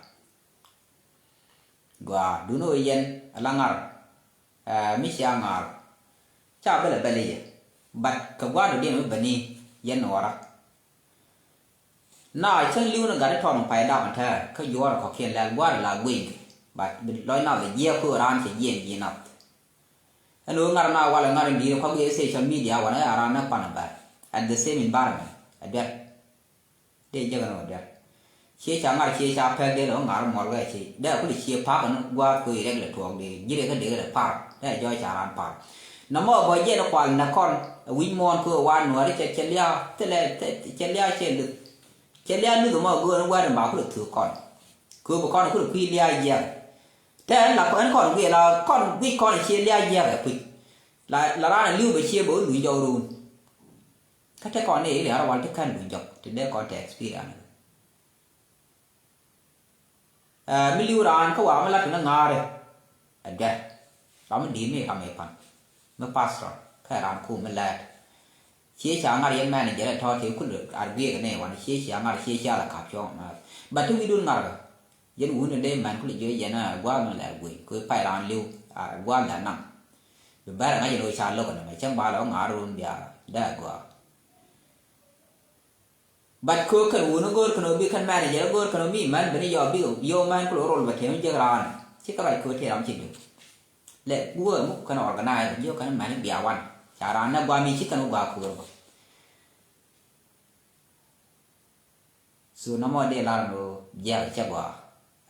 Gɔaa duundɛ ɣöö yɛn ala ŋa̱r. Ɛ mi cia ŋa̱r ca bälɛ bɛl i̱ yɛ. But kɛ gua̱a̱r dɔ̱diɛn mi bäni yɛn nuɔɔra. Na cäŋ li̱w ni gat i̱ tɔn pay dap in tɛɛr kä juɔ̱ɔ̱r kɔ̱kiɛn lɛl gua̱a̱r la guic. But bi lɔc nath jiɛɛk kui̱ raan cɛ jiɛɛn ji̱ nath. Ɛn ɣöö ŋa̱r na walɛ ŋa̱r in di̱i̱r kɔ̱k yɛ social media wanɛ a raan ni kuan in bär at the same environment a duer. Dee jek ɛn ɣöö duer. Ciɛ ca ŋa̱r ciɛ ca pɛk dee lɛ ɣöö ŋa̱r muɔl kɛ ci dee a kulɛ ciɛ pa̱a̱k ɛn gua̱a̱r kui̱ rɛk lɛ tuɔɔk dee ji̱ rɛk kä dee kɛ lɛ par dee a jɔɔc ca raan par. Nɔmɔ bä jiɛn kual nɛ kɔn ɛ wi̱c muɔ̱ɔ̱n kɛ ɣöö wa nuääri cɛ cɛ lia̱a̱ thilɛ cɛ lia̱a̱ cɛ luth. Cɛ lia̱a̱ luth ɛmɔ göör ni wɛ̈t ɛn ba kulɛ thuk kɔn. Kɛ ɣöö bi kɔn kulɛ kui̱ lia̱a̱ jiɛk. Tɛ ɛn la ɛn kɔn guiɛ la kɔn guic kɔn cie lia̱a̱ jiɛk ɛ kui̱. La la raan ɛ li̱w bɛ cie bɛ wä luny jɔk ruun. Kä te kɔn ni iri ar wal ti kän luny jɔk ti dee kɔn te experience. Ɛ mi li̱w raan kä wa̱a̱ mi lat kɛ ni ŋa̱a̱rɛ. Ɛ duer. Ram mi di̱i̱t mi ram mi pan, mi pastor, kä ram kum mi lɛɛt. Ciɛ ca ŋa̱r yɛn manager ɛ tɔ̱ tëë kul ar guiɛk ni wan, ciɛ ca ŋa̱r, ciɛ ca la kap cuɔ̱ŋ mɛ. But ti wi̱dun ŋa̱r kɛ, yɛn wun in dee mɛn kul jiɔ yɛn a gua̱a̱th mi lɛɛr guiy kɛ pay ran li̱w, a gua̱a̱th lɛɛr naŋ. Bi bɛr ɛ ŋa̱c in wee ca lo̱k ɛn ɛmɛ cäŋ ba lɛ wä ŋa̱r run bia dee a gua̱a̱th. But kɛ kɛn wun go̱o̱r kɛn ɔ bi kɛn manager go̱o̱r kɛn ɔ mi män bini yɔ bi yɔ män kul rol bɛ tɛm jek raan. Ci kɛ ruac kɛ ɔ tëë ram ci döŋ. Lɛ guɔ muk kɛn organize jiɔ kɛn män bia wan. Ca raan nɛ gua mi ci kɛn ɔ gua kuur bä. So nɔmɔ dee lar ni ɔ jiɛk cɛ gua.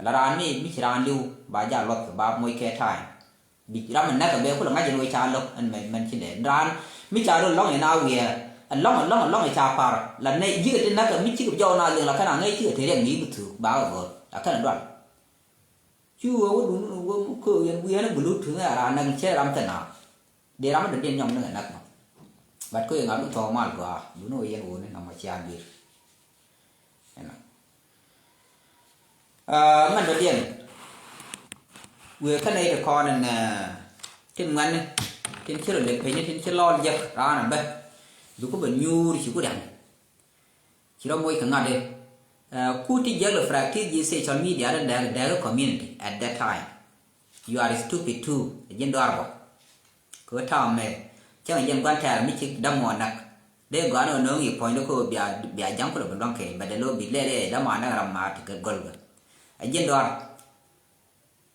La raan mi mi ci raan li̱w ba ja luɔth ba moc kɛ time. Bi ram mi näk a bɛ kulɛ ŋa̱c in wee ca lo̱k ɛn mɛ mɛn ci lɛ raan mi ca lo̱k lɔŋ in a wiɛ. Ɛ lɔŋ ɛ lɔŋ ɛ lɔŋ in ca par la nɛ ji̱ kɛ ti näk a mi cikɛ jɔw na liŋ la kɛn a ŋäc cikɛ te riɛk mi bi thuk ba kɛ go̱r la kɛn a dual. Cu wee wä dun wä mi köök yɛn wi̱i̱ ɛn a bi lo̱k tuŋ ɛ raan näk cɛ ram kɛ na. Dee ram mi dɔ̱diɛn nyɔm ni kɛ näk mɔ. But köök yɛn ŋa̱ dun thɔɔk mal gɔaa dun wee yɛn wä ni nɔmɔ cia dui̱r. Ɛnɔ. Aa, mɛn dɔ̱diɛn. Wëë kä nɛy ti kɔn ɛn, aa, tin ŋuɛ̈tni, tin ci rɔ lek piny, tin ci lɔɔl jek raan abä. Bi ku bɛ nyuur ci ku ria̱ŋ. Ci rɔ moc kɛ ŋa̱t i̱, aa, ku ti jiäk lɛ practice ji̱ social media dee dɛɛk, dɛɛk community at that time. You are stupid too. Ɛ ji̱n dɔaar bä. Kɛ ɣöö ta̱a̱ mɛ cäŋ jɛn gua̱n tɛ̈r mi ci dämuɔɔr näk. Dee gɔaa ni ɣöö nööŋ i̱ puɔ̱nydɛ kɛ ɣöö bia, bia ja̱ŋ kulɛ bi luäŋ kɛ bɛ dee lo̱o̱ bi lɛl i̱ dämaandä ram ma̱a̱t kɛ gölkɛ. Ɛ ji̱n dɔaar.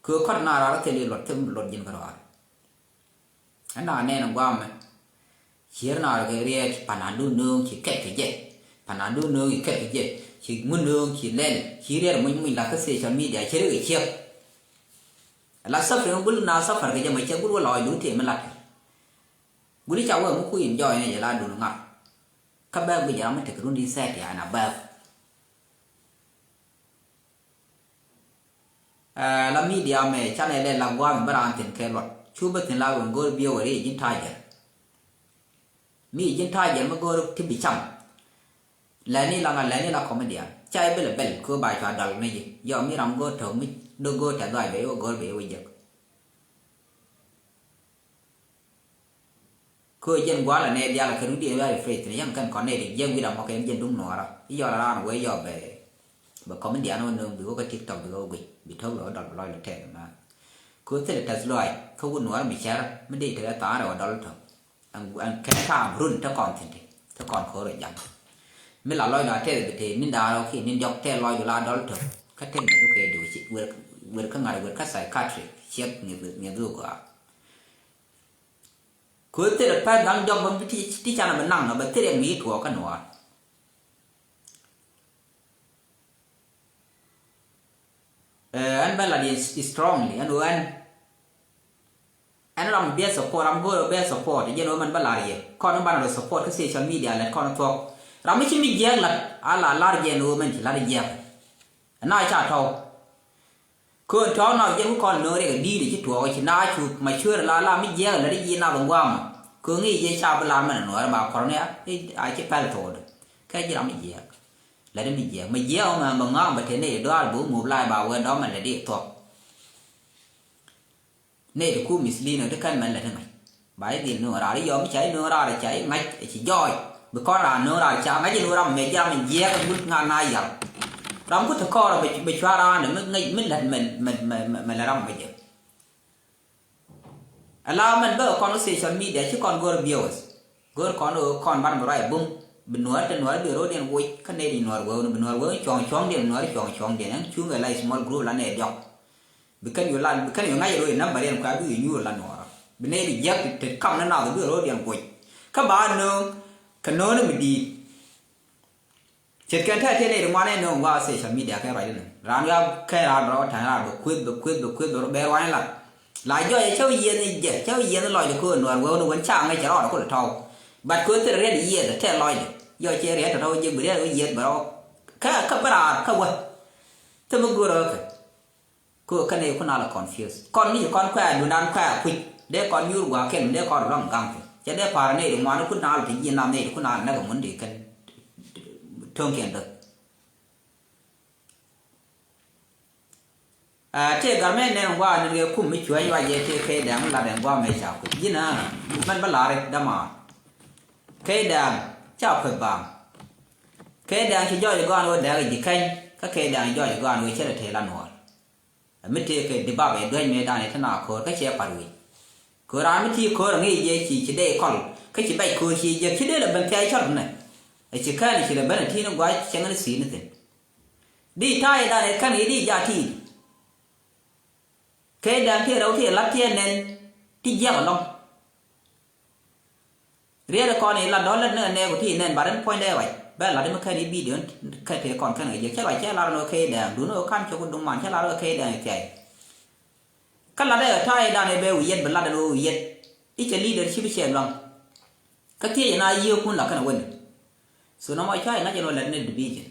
Kɛ ɣöö kɔt naar raar thil i̱ luɔt thil luɔt ji̱n kɛ rɔaar. Ɛn na nɛn gua̱a̱mɛ. Cier naar kɛ riɛt panandu nööŋ ci kɛt kɛ jɛ. Panandu nööŋ ci kɛt kɛ jɛ. Ci ŋun nööŋ ci lɛl ci riɛt muc muc la kä social media ci ri kɛ ciek. La safari ŋa gul na safar kɛ jɛ mɛ cɛ gul wä lɔɔc dun tëë mi lat kɛ. Gul i̱ ca wee mi kui̱ in jɔɔc ni jɛ la dun ŋa̱r. Kä bɛɛk bi jɛ ram mi tek run di sɛt ya na bɛɛk. Ɛ, la media mɛ canɛ lɛ la guam bä raan thin kɛ luɔt. Cu bä thin la wen go̱o̱r biɛ wä ri ji̱n ta̱a̱ jɛl. Mi ji̱n ta̱a̱ jɛl mi go̱o̱r ti bi cam. Lɛni la ŋa lɛni la comedian. Ca i̱ bɛl bɛl kö ba cua dal ni ji̱. Yɔ mi ram go̱o̱r tɔ̱ mi dok go̱o̱r tɛ dhɔac bɛ i̱ wä go̱o̱r bɛ i̱ wä jek. Kö jɛn gua̱a̱l anɛ diaal kɛ rut diɛn wi̱i̱ a faith ni yɛn kɛn kɔn nɛ di jiɛk wi̱i̱ ram mɔ kɛ jɛn duŋ nuɔɔrä. I̱ yɔl raan wee yɔ bɛ, bɛ comedian wä nööŋ bi wä kä TikTok bi wä guic bi to̱k lɔ dɔl bi lɔc lɔ tɛk ma. Kö thilɛ tɛth lɔac kä wut nuɔɔrä mi cɛr mi dee tekɛ tha̱a̱ŋ rɛw a dɔl tɔ̱. Ɛn, ɛn kɛn ta̱a̱m run te kɔn thi̱n ti te kɔn ko̱r ɛ jam. Mi la lɔc lɔ a tɛth bi te ni̱n da̱a̱r ɔ kiɛ ni̱n diɔk tɛth lɔc du la dɔl tɔ̱. Kä tek ŋi̱th wä kɛ diw ci wer, wer kä ŋa̱r wer kä psychiatric ciɛk ŋi̱th ŋi̱th wä gɔaa. Kö thil pɛth da̱ŋ jɔk bä ti, ti canɛ bɛ naŋ bɛ thil riɛk mi tuɔɔk kä nuɔɔr. Ɛ, ɛn bä lat yɛ strongly ɛn ɣöö ɛn, ɛn ram bia support, ram go̱o̱r bia support jɛn ɣöö mɛn bä lar yɛ kɔn banɛ rɔ support kä social media lɛt kɔn thuɔk. Ram mi ci mi jiɛɛk lat a la lar jɛn ɣöö mɛn ci lar jiɛɛk. Ɛn na ca tɔw. Köön tɔ̱ɔ̱k nɔɔth jɛn wi kɔn no̱o̱ŋ riɛk ɛ di̱i̱t ɛ ci tuɔɔk ɛ ci naath cu macuer ɛ la la mi jiɛɛk ɛ lät i̱ ji̱ nath in gua̱a̱mɔ. Köön i̱ jɛ ca bi la mɛn ɛ nuɔɔr ɛ ba kɔrɔni a ci pɛl tho̱o̱dɛ kɛ ji̱ ram mi jiɛɛk. Lät i̱ mi jiɛɛk mi jiɛɛk ɔ mɛ bɛ ŋa̱a̱ŋ bɛ te nɛy ɛ dɔaar bi wä mup la ɛ ba wee dɔ̱mɛ lät i̱ thuɔ̱k. Nɛy ti ku mislead nɔ ti kän mɛn lät ti ŋa̱c. Ba i̱ dhil nööŋ raar i̱ yɔm i̱ ca i̱ nööŋ raar i̱ ca i̱ ŋa̱c i̱ ci jɔɔc. Bi kɔn raan nööŋ raar ca ŋa̱c i̱ nööŋ ram mɛ ji̱ ram in jiɛɛk in wut ŋa̱n na yal. Ram ku te kɔɔr bɛ, bɛ cua raan mi ŋäc mi lät mɛ, mɛ, mɛ, mɛ, mɛ lät ram mɛ jɛ. Ala mɛn bä kɔn social media ci kɔn go̱r viewers. Go̱r kɔn ɣöö kɔn ban bi ruac bum. Bi nuɔ̱ɔ̱r te nuɔ̱ɔ̱r bi ro̱o̱diɛn woc kä nɛy di nuɔ̱ɔ̱r wewni bi nuɔ̱ɔ̱r wewni cuɔ̱ŋ cuɔ̱ŋdiɛn bi nuɔ̱ɔ̱r cuɔ̱ŋ cuɔ̱ŋdiɛn ɛn cuŋ ɛ la small group la nɛy diɔ̱k. Bi kɛn yu la, bi kɛn yu ŋa̱c ɛ ro̱o̱diɛn number diɛn kua bi yu nyuur la nuɔ̱ɔ̱r. Bi nɛy di jiäk ti, ti kam ni nath bi ro̱o̱diɛn woc. Kä ba nööŋ, kɛ nööŋ ni mi di̱i̱t. Ce̱tkɛn tɛ̈ tëë nɛy ti ŋuan ɛn nööŋ gua̱a̱ social media kɛ ruacdä nööŋ. Raan wiaa kɛn raan bɛ rɔ ta̱ny raan bɛ kueth, bɛ kueth, bɛ kueth, bɛ rɔ, bɛ ruany lat. La jɔɔc ɛ cä wi̱i̱ yieth ni jɛ, cä wi̱i̱ yieth ni lɔcdɛ köö nuɔ̱ɔ̱r wee wun wän ca ŋäc cɛ rɔɔdɛ kulɛ tɔ̱w. But köö thilɛ riɛt yieth ɛ tɛ̈ lɔcdɛ. Jɔɔc cɛ riɛt tɔ̱tɔ̱ jek bi riɛt wä yieth bɛ rɔ. Kä, kä bä raar kä wä. Thil mi go̱o̱rä kä kɛ. Kö kä nɛy kun a la confuse. Kɔn mi ci kɔn kuɛ̈ɛ̈ duundan kuɛ̈ɛ̈ kui̱c. Dee kɔn nyuur gua̱a̱ kɛl mi dee kɔn rɔ luaŋ gaŋ kɛ. Cɛ dee pa̱a̱r nɛy ti ŋuan kun a la ti ji̱ nam nɛy ti kun a la näk ɛ mun dee kɛn. Töŋkiɛn däk. Aa, tëë gat mɛ nɛn gua̱a̱ ni riɛk kum mi cuäny ruac yɛ tëë kɛy dɛ̈ɛ̈ŋ mi lat ɛn gua̱a̱ mɛ ca kueth. Ji̱n aa, mɛn bä la̱r i̱ dämaar. Kɛy dɛ̈ɛ̈ŋ ca kueth baaŋ. Kɛy dɛ̈ɛ̈ŋ ci jɔɔc i̱ gɔaan ɣöö dɛ̈ɛ̈k i̱ ji̱ kɛny, kä kɛy dɛ̈ɛ̈ŋ ci jɔɔc i̱ gɔaan ɣöö cä lɛ tëë la nuɔɔr. Ɛ mi tëë kɛ dibap ɛ duäc mëëdan i̱ te na ko̱o̱r kä ciɛ pat wi̱c. Ko̱o̱r raan mi ti ko̱o̱r ɛ ŋi̱i̱c yɛ ci ci dee kɔl, kä ci bɛc ko̱o̱r ci jek ci dee lɛ ben thia̱a̱c cɔt nɛ. Ɛ ci kään ci lɛ ben ɛ ti̱i̱n gua̱c cäŋ ni thi̱i̱n ni thi̱n. Di ta̱a̱ i̱ dan ɛ kän i̱ di jaat ti̱i̱n. Kɛ dan ti rɛw ti lat ti nɛn ti jiɛk ɛlɔŋ. Riɛt kɔn i̱ lat dɔ̱l lät ni nɛɛk ti nɛn ba rin puɔ̱nydɛ ruac bɛ lat mi kän i̱ bidio kɛ ti kɔn kän kɛ jiɛk cɛ ruac cɛ lar ni kɛ dan dun ɔ kan cok duŋ man cɛ lar kɛ dan i̱ thiay. Kä lat ɛ ta̱a̱ i̱ dan i̱ bɛ wi̱i̱ yɛt bɛ lat ɛ wi̱i̱ yɛt i̱ cɛ leadership cɛ luaŋ. Kä thiecɛ na yiëëkun la kɛnɛ wen. So nɔmɔ cua i̱ ŋa̱c ɛn ɣöö lät ni division.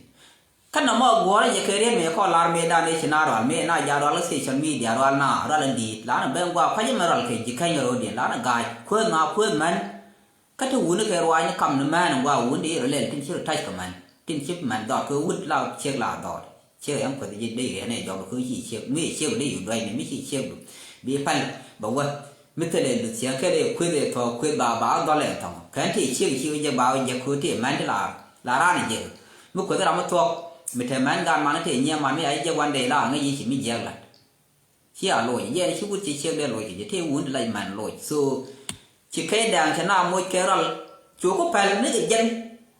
Kä nɔmɔ guɔ̱ɔ̱rä jɛ kɛ riet mëë kɔn lar mëëdan i̱ ci na rual mëë na ja̱ rual kä social media rual na rual in di̱i̱t lanɛ ben gua̱a̱ kua̱c ɛmɛ rual kɛ ji̱ kɛny ro̱o̱diɛn lanɛ ga̱a̱c kuäth na kuäth män. Kä te wuni kɛ ruaacni kam ni män in gua̱a̱ wuni rɔ lɛl tin ci rɔ ta̱c kɛ män tin ci män dhɔr kɛ wut la ciek la dhɔr. Ciek yɛn kueth ji̱ dee yɛn ɛ jɔk kɛ ci ciek mi ciek dee yu duac ni mi ci ciek du bi pal bɛ wä. Mi thilɛ luth ciek kɛl ɛ kueth ɛ thɔɔk kueth ba ba dhɔl ɛ thɔŋ kɛn tëë ciek ci wä jɛ ba wä jɛ ko̱o̱t tëë mɛn ti la la raan ɛ jek. Mi kueth ram mi thuɔk mi te mɛn gaat man tëë nyiɛ man mi a jɛ jek wan dee la ŋäc yi ci mi jiɛk lat. Ci a loc jɛ ci wut ci ciek dee loc jɛ tëë wun ti la mɛn loc so. Ci kɛy dɛ̈ɛ̈ŋ cɛ na moc kɛ rɔl. Cu ku pɛl ni kɛ jɛn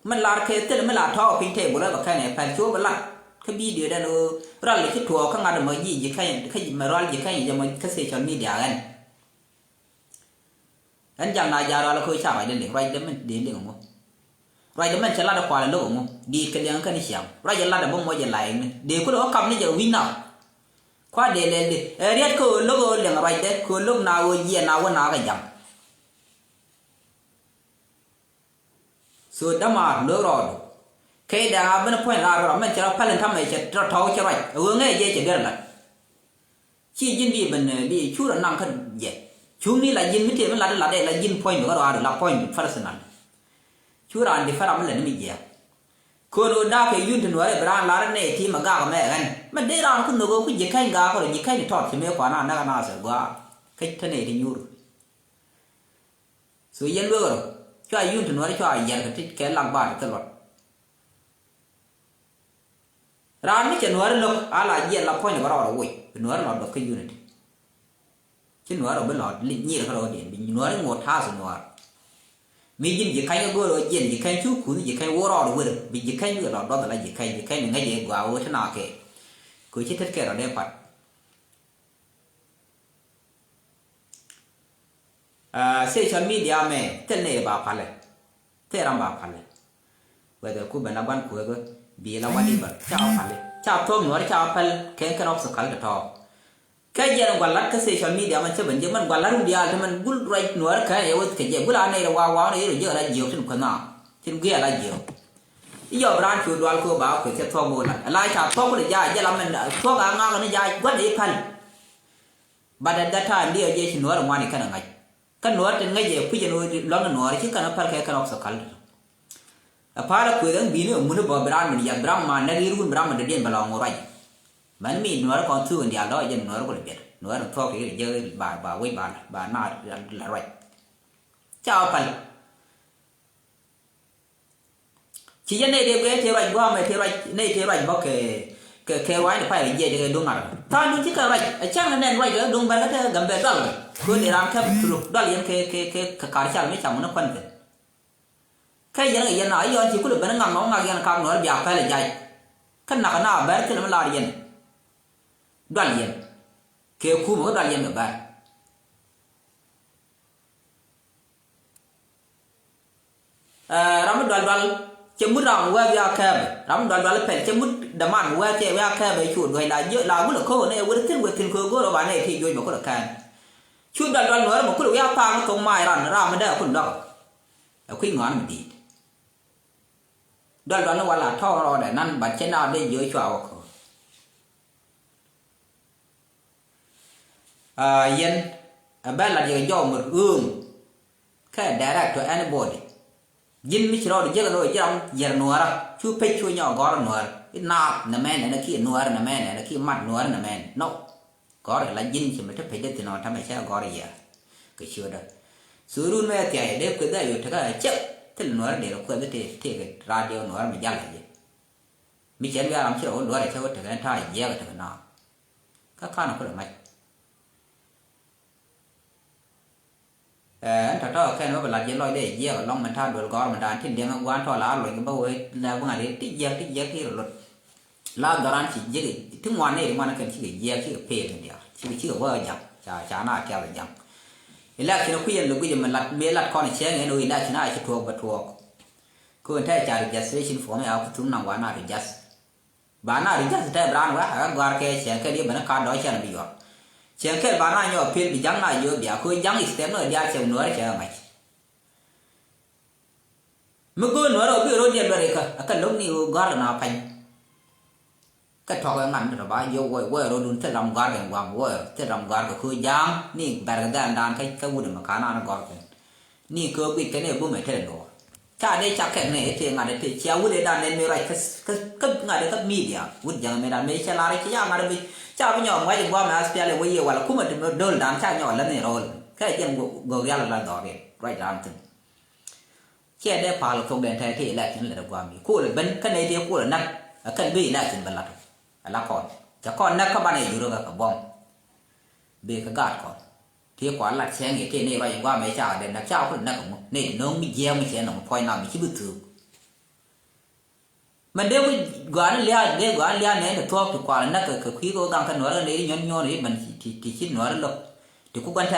mi lar kɛ thil mi la tɔɔk piny tɛy bulɛ bɛ kɛn ɛ pɛl cu bɛ lat. Kä bidio dɛn ɣöö rɔl ci tuɔɔk kä ŋa̱t ɛmɔ ji̱ ji̱ kɛny kä mɛ rɔl ji̱ kɛny jɛ mɔ kä social media ɣɛn. Ɣɛn ja̱ŋ na ja̱ rɔal kä ca ruacdɛ liŋ ruacdɛ mɛn dee liŋ ɛŋu. Ruacdɛ mɛn cɛ lat ɛ kual ɛ lo̱k ɛŋu diit kɛ liɛŋ kɛn i̱ ciaŋ ruacdɛ lat ɛ bä muɔc ɛ la ɛŋu dee kulɛ wä kap ni jɛ wi̱c na. Kua̱r dee lɛl di ɛ riɛt kä ɣöö lo̱k ɣöö liɛŋ ruacdɛ kɛ ɣöö lo̱k na ɣöö jiɛɛn na wä na kɛ ja̱ŋ. So dämaar lo̱k rɔɔdu kɛy dɛ̈ɛ̈ŋ a ben puɔ̱ny raar rɔ mɛn cɛ rɔ päl in ta̱mɛ cɛ rɔ tɔ̱w cɛ ruac ɛ ɣöö ŋäc jɛ cɛ duer lat. Ci ji̱n bi ben bi cu rɔ naŋ kä jɛ cuŋni la ji̱n mi tëë mi lat lat ɛ la ji̱n puɔ̱ny bi kä rɔɔdu la puɔ̱ny personal. Cu raan di fɛr ram mi lät ni mi jiɛɛk. Ko̱r ɣöö da̱a̱k kɛ yun ti nuɔ̱ɔ̱rɛ bi raan lar nɛy ti mɛ gaak mɛ ɣɛn mɛ dee raan ku nhök ɣöö ku ji̱ kɛny gaak kɔ rɔ ji̱ kɛny tɔt ci mëë kuan a näk a naasɛr gɔaa. Kä te nɛy ti nyuur. So yɛn lueek rɔ cua yun ti nuɔ̱ɔ̱rɛ cua yɛr kɛ ti kɛ lak baar ti thil luɔt. Raan mi cɛ nuɔ̱ɔ̱ri lo̱k a la jiɛn la puɔ̱ny bä rɔɔdɛ woc bi nuɔ̱ɔ̱ri lɔ duɔth kä unity. Ci nuɔ̱ɔ̱ri bi lɔ nyir kä rɔɔdiɛn bi nuɔ̱ɔ̱ri ŋot ta̱a̱ si nuɔ̱ɔ̱r. Mi ji̱n ji̱ ka̱ny kä go̱o̱r ɣöö jiɛn ji̱ ka̱ny cu kuth ji̱ ka̱ny wä rɔɔdɛ wër bi ji̱ ka̱ny wä lɔ duɔth ala ji̱ ka̱ny ji̱ ka̱ny bi ŋäc ɛ gɔaa ɣöö ti na kɛ. Kɛ ci tet kɛ rɔ dee pat. Aa, social media mɛ thil ni ba palɛ. Thil ram ba palɛ. Whether ku ben la guan kuekä bi la whatever ca palɛ ca thok nuɔr ca pal kɛn kɛn obstacle tɔtɔ. Kɛ jɛn gualat kä social media man cä ben jɛ man gualat run diaal te man gul ruac nuɔr kɛn yɛ weth kɛ jɛ gul a nɛy rɛ wa wa nɛ yɛ rɛ jɛ la jiök tin kuɛ na tin guiɛ la jiök. I̱ yɔp raan cu dual kɛ ba kuɛ cɛ thok bu la la ca thok ku lɛ ja jɛ la man thok a ŋak ni ja guat i̱ pal. But at that time diɛ jɛ ci nuɔr ŋuan i̱ kɛn a ŋa̱c. Kä nuɔr tin ŋäc jɛ kui̱c ɛn ɣöö luaŋ nuɔr ci kɛn a päl kɛ kɛn obstacle. Ɛ pa̱a̱r ɛ kuëth ɛn bi̱i̱ni ɛ mun ɛ bɔ bi raan min yath bi ram ma näk i̱ run bi ram ma dɔ̱diɛn bɛ lɔ ŋo̱ ruac. Mɛn mi nuɔr kɔn thuk in diaal dɔ̱ jɛ nuɔr kulɛ biɛt nuɔr in thuɔk kɛ jɛ ba ba wec ba la ba na la ruac. Ca ɔ päl. Ci jɛ nɛy dee guiɛ tëë ruac gua̱a̱mɛ tëë ruac nɛy tëë ruac bä kɛ kɛ kɛ ruac ni pay rɛ jiɛc kɛ duŋ ŋa̱t. Tha̱a̱ŋ duŋ ci kɛ ruac a cäŋ ni nɛn ruac kɛ duŋ bɛl kä te Gambɛl dual kɛ kön ni raan kɛp thuruk dual yɛn kɛ kɛ kɛ kɛ ka̱r cal mi cam ŋun kuan kɛ. Kɛ yɛn kɛ yɛn a yɔn ci kulɛ ben ŋa̱k nɔ ŋa̱k yɛn kak nɔɔr bia pɛl jac. Kä nak na bɛr thil mi lar yɛn dual yɛn kɛ kum kä dual yɛn kɛ bɛr. Ɛ, ram mi dual dual cɛ mut ram wee wiaa kɛɛpɛ ram mi dual dual pɛl cɛ mut däman wee cɛ wiaa kɛɛpɛ cu duɔ̱c la jiö la gulɛ ko̱o̱k ni ɛ wër thi̱n wër thi̱n ko̱o̱k go̱o̱r ɔ ba nɛ ti juɔc bɛ kulɛ kɛɛn. Cu dual dual nuɔ̱ɔ̱rä mɛ kulɛ wiaa paak ni thok mac ran ram mi dee ɛ kun dɔk. Ɛ kui̱ ŋɔ̱a̱n mi di̱i̱t. Dual dual ni wala tɔɔk rɔɔdɛ nan bat cɛ na dee jiö cua wä ko̱o̱k. Aa, yɛn ɛ bɛ lat yɛ kɛ jɔw mi rööŋ kɛ direct to anybody. Ji̱n mi ci rɔɔd jiäk ni wä ji̱ ram yɛr nuäärä cu pec cu nyɔk gɔ̱r nuäär i̱ naath nɛ mɛn ɛn ki nuäär nɛ mɛn ɛn ki mat nuäär nɛ mɛn nɔ. Gɔ̱r la ji̱n ci mi te pec dee thin ɔ tamɛ cɛ gɔ̱r yɛ. Kɛ ciötdä. Thurun mɛ thia̱a̱c dee kueth a yo̱ tekä cek thil nuɔ̱ɔ̱rä dee rɛ kueth ti ti kɛ radio nuɔ̱ɔ̱rä mi jal a ji̱. Mi cɛ luɛɛr ram ci rɛ wä luɔ̱ɔ̱rɛ cɛ wä tekɛ ta̱a̱ jiɛɛk tekɛ naath. Kä ka̱n kulɛ mac. Ɛn tɔ̱tɔ̱ kɛn wä bi lat jiɛ lɔcdɛ jiɛɛk ɛlɔ̱ŋ min ta̱a̱ duel gɔ̱r min da̱a̱n tin diɛŋ ɛ gua̱a̱n tɔ̱ la lɔc kɛ bä wee lɛ bi ŋa̱t ti jiɛɛk ti jiɛɛk ti rɔ lot. La dhɔran ci jiɛk ti ŋuan ni ri ŋuan kɛn cikɛ jiɛɛk cikɛ peel kɛn diaal cikɛ cikɛ wä ja̱ŋ ca ca na tiath ja̱ŋ. Election kui̱ yɛn lɛ guic mi lat mi lat kɔn cɛŋ yɛn ɣöö election a ci tuɔɔk bɛ tuɔɔk. Kɛ ɣöö tɛy ca registration form ya ku thum naŋ wa na register. Ba na ri jath tɛth bi raan wɛ a ɣä gɔ̱a̱r kɛ cɛn kɛl i̱ ben kä dɔ̱ cɛn bi yɔr. Cɛn kɛl ba na nyɔk pil bi ja̱ŋ na jiök bia ko̱ ja̱ŋ i̱ step ni ɣä diaal cɛ bi nuɔ̱ɔ̱r cɛ ɣä ŋa̱c. Mi go̱o̱r nuɔ̱ɔ̱r ɣä bi ro̱d yɛ luɛt ikä ɛ kɛ lo̱k ni ɣöö gɔ̱a̱r kɛ na pa̱ny. Kɛ tɔ̱k ɛ ŋa̱n tɔ̱ ba jiök wä wä ro̱dun thil ram gɔ̱a̱r kɛ gua̱a̱m wä thil ram gɔ̱a̱r kɛ ko̱ ja̱ŋ ni bɛr kɛ dhɛl dan kä wut ɛmɛ ka̱n an gɔ̱a̱r kɛn. Ni köök guic kɛn ɛ bum ɛ te luɔɔr. Ca dee cak kɛk ni ɛ tëë ŋa̱t ɛ tëë cia wut ɛ dan nɛn mi ruac kä ŋa̱t ɛ kä media wut jäŋ mi dan mi cɛ lar ci ca ŋa̱t ɛ bi ca bi nyɔk ŋuac ɛ guam ɛ aspial ɛ wä yiëë wala kumɛ ti mi do̱l dan ca nyɔk lä ni ro̱l kɛ jɛn gök rial la dhɔr yɛ ruac dan thi̱n. Ciɛ dee pa̱a̱l thok den tɛɛ ti election lɛ dee guam yi kuɔl ɛ ben kä nɛy ti kuɔl ɛ näk ɛ kɛn bi election bɛ lat ɛ la kɔn cɛ kɔn näk kä banɛ yurä kä kɛ buɔ̱m. Bi kɛ gaat kɔn. Ti kua lat cɛŋ i̱ ti ni ruac in guam i̱ ca dee näk ca kul näk ŋu ni no̱o̱ŋ mi jiɛɛm mi cɛ nɔm puɔ̱ny nam mi ci bi thuuk. Mɛn dee ku gua̱a̱n lia̱a̱ dee gua̱a̱n lia̱a̱ nɛn ti thuɔɔk ti kual näk kɛ kui̱ kɛ wä gaŋ kɛ nuɔ̱ɔ̱r kɛ nɛy ti nyuɔ̱n nyuɔ̱ɔ̱n i̱ mɛn ti ti ci nuɔ̱ɔ̱r lo̱k. Ti ku gua̱n tɛ̈r